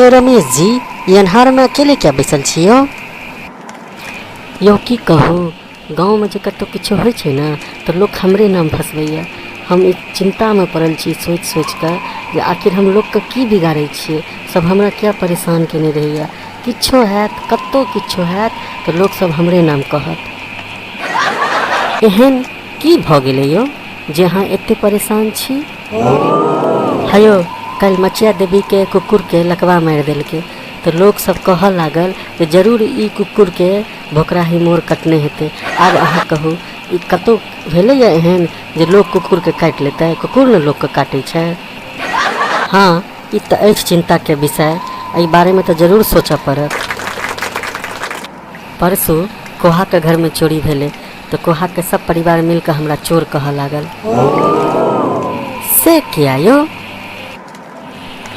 हे रमेश जी, ई अन्हारमे अकेले किया बैसल छी यौ? यौ की कहू, गाँवमे जे कतहु किछो होइ छै ने तऽ लोक हमरे नाम फँसबैए। हम ई चिन्तामे पड़ल छी सोचि सोचिकऽ जे आखिर हम लोकके की बिगाड़ै छियै, सब हमरा किया परेशान केने रहैए। किछो हैत, कतहु किछो हैत तऽ लोकसब हमरे नाम कहत। एहन की भऽ गेलै यौ जे अहाँ एतेक परेशान छी? हे यौ, काल्हि मचिया देवीके कुकुरके लकवा मारि देलकै तऽ लोकसब कहऽ लागल जे जरूर ई कुकुरके भोकराही मोर कटने हेतै। आब अहाँ कहू, ई कतहु भेलैए एहन जे लोक कुकुरके काटि लेतै? कुकुर ने लोकके काटै छै। हँ, ई तऽ अछि चिन्ताके विषय। एहि बारेमे तऽ जरूर सोचऽ पड़त। परसू कोहाके घरमे चोरी भेलै तऽ कोहाके सब परिवार मिलकऽ हमरा चोर कहऽ लागल। से किया यौ?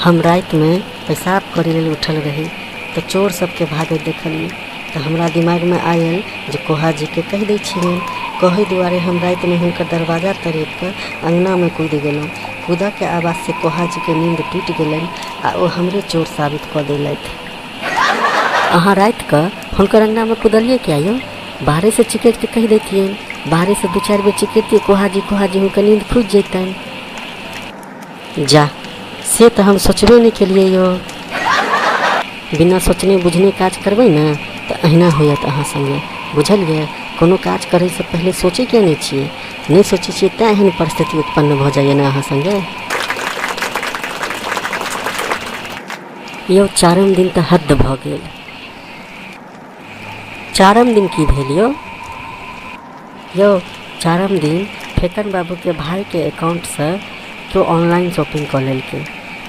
हम रातिमे पेशाब करै लेल उठल रही तऽ चोर सबके भागैत देखलियै तऽ हमरा दिमागमे आयल जे कोहा जीके कहि दै छियनि। कहै दुआरे हम रातिमे हुनकर दरवाजा तड़पि कऽ अङ्गनामे कूदि गेलहुँ। कूदऽके आवाजसँ कोहा जीके नींद टूटि गेलनि आ ओ हमरे चोर साबित कऽ देलथि। अहाँ रातिके हुनकर अङ्गनामे कुदलियै किया यौ? बाहरेसँ चिकरि कऽ कहि दैतियनि। बाहरेसँ दू चारि बेर चिकरितियै कोहा जी, कोहा जी, हुनकर नींद खुजि जैतनि। जा, से तऽ हम सोचबे नहि केलियै यौ। बिना सोचने बुझने काज करबै ने तऽ अहिना होयत अहाँ सङ्गे, बुझलियै? कोनो काज करैसँ पहिले सोचै किया नहि छियै? नहि सोचै छियै तैँ एहन परिस्थिति उत्पन्न भऽ जाइए ने अहाँ सङ्गे। यौ चारिम दिन तऽ हद्द भऽ गेल। चारिम दिन की भेल यौ? यौ चारिम दिन फेकन बाबूके भाइके अकाउंटसँ केओ ऑनलाइन शॉपिंग कऽ लेलकै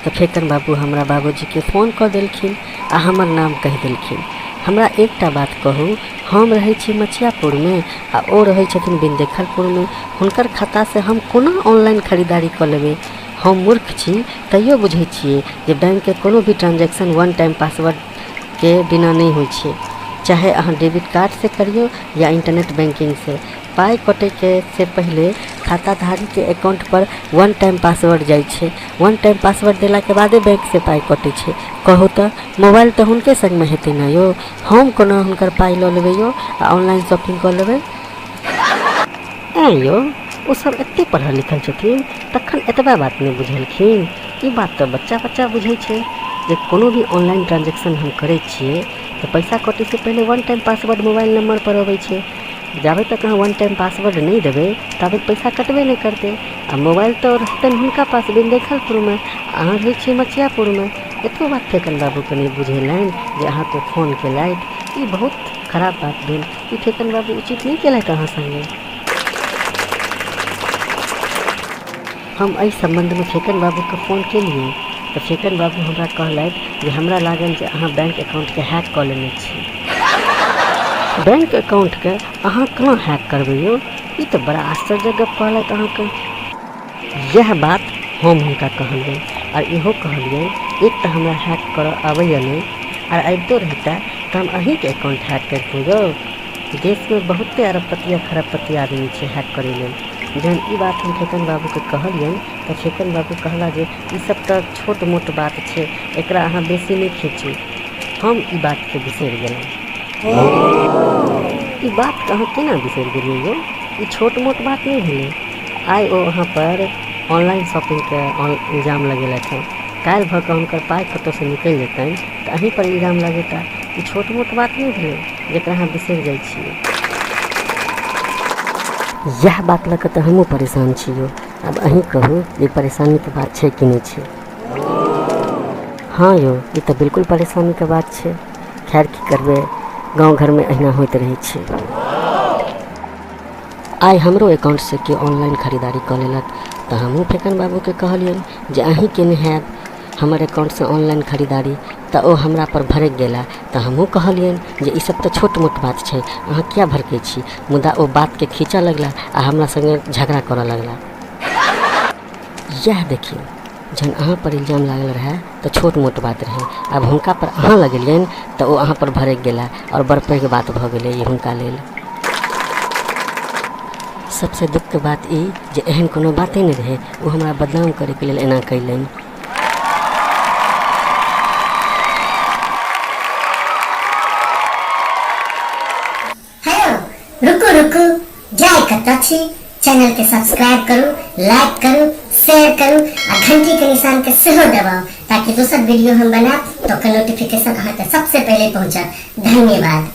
तऽ फेकन बाबू हमरा बाबूजीके फोन कऽ देलखिन आ हमर नाम कहि देलखिन। हमरा एकटा बात कहू, हम रहै छी मचियापुरमे आ ओ रहै छथिन बिंदेखलपुरमे, हुनकर खातासँ हम कोना ऑनलाइन खरीदारी कऽ लेबै? हम मूर्ख छी तैयो बुझै छियै जे बैंकके कोनो भी ट्रांजेक्शन वन टाइम पासवर्डके बिना नहि होइ छै। चाहे अहाँ डेबिट कार्डसँ करियौ या इंटरनेट बैंकिंगसँ, पाइ कटैके से पहिले खाताधारीके अकाउंटपर वन टाइम पासवर्ड जाइ छै। वन टाइम पासवर्ड देलाके बादे बैंकसँ पाइ कटै छै। कहू तऽ मोबाइल तऽ हुनके सङ्गमे हेतै ने यौ? हम कोना हुनकर पाइ लऽ लेबै यौ आ ऑनलाइन शॉपिंग कऽ लेबै? ऐँ यौ, ओ सब एतेक पढ़ल लिखल छथिन तखन एतबा बात नहि बुझलखिन? ई बात तऽ बच्चा बच्चा बुझै छै जे कोनो भी ऑनलाइन ट्रांजेक्शन हम करै छियै तऽ पैसा कटैसँ पहिले वन टाइम पासवर्ड मोबाइल नम्बरपर अबै छै। जाबे तक अहाँ वन टाइम पासवर्ड नहि देबै ताबे पैसा कटबे नहि करतै। आ मोबाइल तऽ रहतनि हुनका पास बिंदेखलपुरमे, अहाँ रहै छियै मचियापुरमे। एतबो बात फेकन बाबूके नहि बुझेलनि जे अहाँके फोन केलथि? ई बहुत खराब बात भेल। ई फेकन बाबू उचित नहि केलथि अहाँ सङ्गे। हम एहि सम्बन्धमे फेकन बाबूके फोन केलियै तऽ फेकन बाबू हमरा कहलथि जे हमरा लागल जे अहाँ बैंक अकाउंटके हैक कऽ लेने छी। बैंक अकाउंटके अहाँ कोना हैक करबै यौ? ई तऽ बड़ा आश्चर्यक गप कहलथि अहाँके। इएह बात हम हुनका कहलियनि आर इहो कहलियनि, एक तऽ हमरा हैक करऽ आबैए नहि आर अबितो रहितै तऽ हम अहीँके अकाउंट हैक करितहुँ यौ। देशमे बहुते अरबपति आ खरबपति आदमी छै हैक करै लेल। जहन ई बात हम फेकन बाबूके कहलियनि तऽ फेकन बाबू कहला जे ई सब तऽ छोट मोट बात छै, एकरा अहाँ बेसी नहि खींचू। हम ई बातके बिसरि गेलहुँ। ई बातके अहाँ केना बिसरि गेलियै यौ? ई छोट मोट बात नहि भेलै। आइ ओ अहाँ पर ऑनलाइन शॉपिंगके इल्जाम लगेलथि हँ, काल्हि भऽ कऽ हुनकर पाइ कतहुसँ निकलि जेतनि तऽ अहीं पर इल्जाम लगेता। ई छोट मोट बात नहि भेलै जकरा अहाँ बिसरि जाइ छियै। इएह बात लऽ कऽ तऽ हमहूँ परेशान छी यौ। आब अहीं कहू जे परेशानीके बात छै कि नहि छै? हँ यौ, ई तऽ बिल्कुल परेशानीके बात छै। खैर की करबै, गाँव घरमे अहिना होइत रहै छै। आइ हमरो अकाउंटसँ केओ ऑनलाइन खरीदारी कऽ लेलक तऽ हमहूँ फेकन बाबूके कहलियनि जे अहीँ केने हैब हमर अकाउंटसँ ऑनलाइन खरीदारी, तऽ ओ हमरापर भड़कि गेला। तऽ हमहूँ कहलियनि जे ई सब तऽ छोट मोट बात छै, अहाँ किया भड़कै छी? मुदा ओ बातके खींचऽ लगला आ हमरा सङ्गे झगड़ा करऽ लगला। इएह देखियौ, जहन अहाँपर इल्जाम लागल रहए तऽ छोट मोट बात रहै, आब हुनकापर अहाँ लगेलियनि तऽ ओ अहाँपर भड़कि गेला आओर बड़ पैघ बात भऽ गेलै ई हुनका लेल। सबसँ दुःखके बात ई जे एहन कोनो बाते नहि रहै, ओ हमरा बदनाम करैके लेल एना कयलनि। रुकू रुकू, जाय कतऽ छी? चैनल के सब्सक्राइब करू, लाइक करू, शेयर करू आ घंटी के निशान के सेहो दबाउ ताकि दोसर वीडियो हम बनायब तऽ ओकर नोटिफिकेशन अहाँके सबसे पहिले पहुँचत। धन्यवाद।